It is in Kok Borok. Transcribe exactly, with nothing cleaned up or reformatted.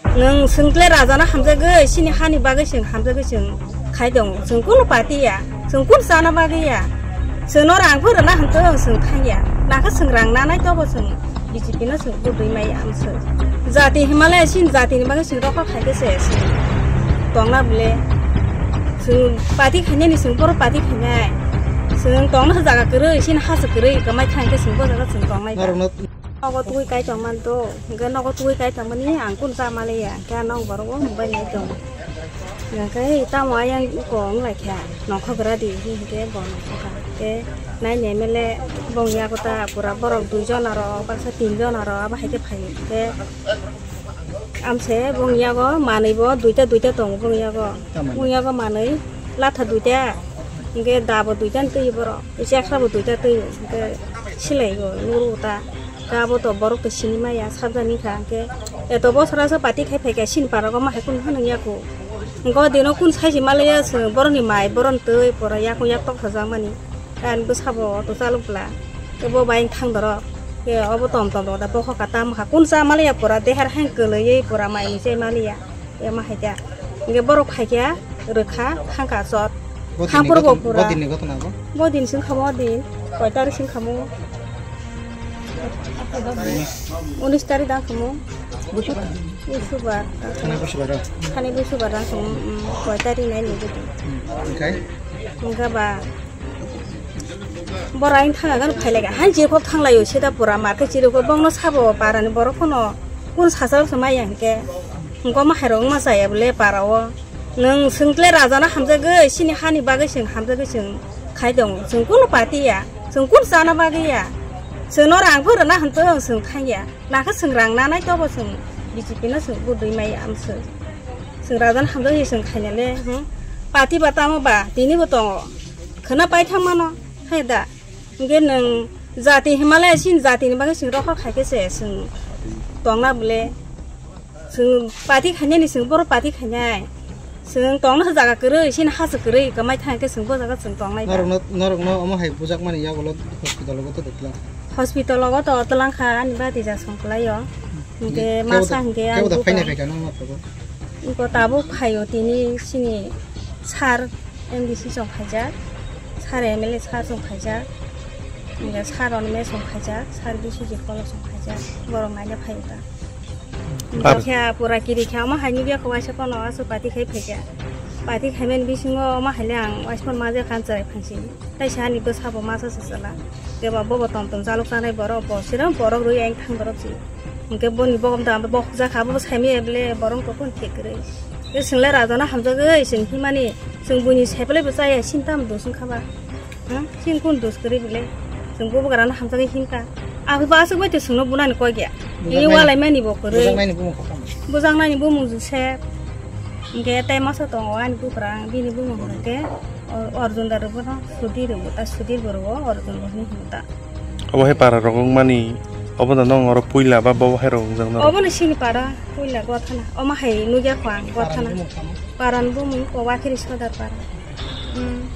Nwng swngkle rajana hamjagwi, sini hani bagwi swng hamjagwi swng khai tongo. Swng kunu party ya, swng kunu chana bagwi ya. Swngno rang phuru na hwn tong swng thang ya. Nakhe swng rang nanai tobo swng B J P no swng budui mai ya amswk. Jati Himalaya sini jatini bagwi swng rokha khaikhe se swng tongna bwle. Swng party khainani swng boro party khainai. Swng tongna jaga kwrwi, sini hasa kwrwi, kwmai thangkhe swng bo jaga swng tongnai. Norokno Nogo twi kai tongman to, hingke nogo twi kai tongmani ang kun cha maliya, hingke ang nog borok o mobile nai tong. Hingke tamo ayang iko wng lai kha, nongkhok gra di, hingke bo nongkhok kha. Hingke nai ne mele bong yago ta pura borok dui jon aro, baksa tin jon aro, abo hai khe phai hingke. Amse bong yago manwi bo duita duita tongo bong yago. Tamani. Bong yago manwi latha duita, hingke dabo duita twi borok, chekra bo duita twi, hingke silai go nuru ta. Kabo to borok to sini maya sabjani kha hingke eto bosora so party khai phaikha sini parok ma hai kun hanang yaku. Go dino kun sai si malaya se boroni mai boron twi pora yaku yak tok sajak mani. Kan bwsabo auto chalok bwla. Kebo bai thang doro. Ke obo tom tom da bokho katam ha kun cha malaya pora dehar hang kwlwi pora mai ni chai malaya. Ema hai khe. Hingke borok phai khe rwkha thangka chot. Bo dinni Thangphuru bo gotna, pura. Bo dinni gotna bo? Bo din sing khamo din. Koi tarik sing khamo? Unis tarik dang khamo? Busubar. Thani busubar o? Thani busubar dang khamo. Mm, koi tarik nai ni bo din. Hmm, oke. Hingke ba. Bora ang thang agan phai lai han je khok thang lai o sida pura mar khe chiri kho bongno sabo para ni borok phano kun sasa rok se mai yang khe. Hingke ma hai rok ma chaya bole para o. Nwng swngkle raja no hamjagwi, sini hani bagwi swng hamjagwi swng khai tongo. Swng kunu party ya, swng kunu chana bagwi ya. Swngno rang phuru na hwn to swng thang ya. Nakhe swng rang nanai tobo swng B J P no swng budui mai amswk. Swng raja no hamjagwi swng khainale, hmm? Party ba tamo ba, tini bo tongo. Khwna pai thang mano, hai da. Hingke nwng jati Himalaya sini jatini bagwi swng rohor khai khe se swng tongna bole. Swng party khainani swng boro party khainai. Swng tongna jaga kwrwi, sini hasa kwrwi, kwmai thang khe swng bo jaga swng tongnai ba. Norokno, norokno omo hai bujakmani yagulo hospital o to twlang. Hospital o to twlang kha, ani bati ja song kwlai o. Hingke kebo masa da, hingke kebo ani da phaina bubai. Phaikha nang ma phago. Iko tabuk phaio tini sini sir M D C song khaijak, sir M L A sir song khaijak, hingke sir onme song khaijak, sir B C G kolo song khaijak, borok naina phaio ta. Ar- Hingke khe pura kiri khe omo hai nugya kho waisa kono aso party khai phaikha. Party khaimani bisingo omo haile ang waisa kono maje khan chwrai phansini. Taisa ani bwsabo masa se chwla. Keba bobo tom tom chalok chanai borok bo siram borok rwi ang thang borok si. Hingke boni bogom da bo hokjak kha bo saimaya bele borok tokon thik kwrwi. Ke swngla raja no hamjagwi swng himani swng buini saipale bo chaya sinta mo dusung khaba. Hmm? Sing kun dus kwrwi bele. Swng bo bwgra no hamjagwi himka. Abo bo aswk bai to swngno bunani koi gya. Bujak Ini nai-, walai mani bo kwrwi. Bujak naini bumung kha tamo? Bujak naini bumung juse. Hingke tei masa tongo ani buprang bini bumung hingke Or-, Orjun da rwbo no Sudhir rwbo ta Sudhir bo rwbo Orjun bo hini hino ta. Obo hai para rok wngmani obo no nong oro puila ba bo hai rok wngjak norok? Obo no sini para puila Gwathana omo hai nugya kho ang Gwathana. Parani bumung tamo? Parani bumung ko Wakhiri Sodar para. Hmm.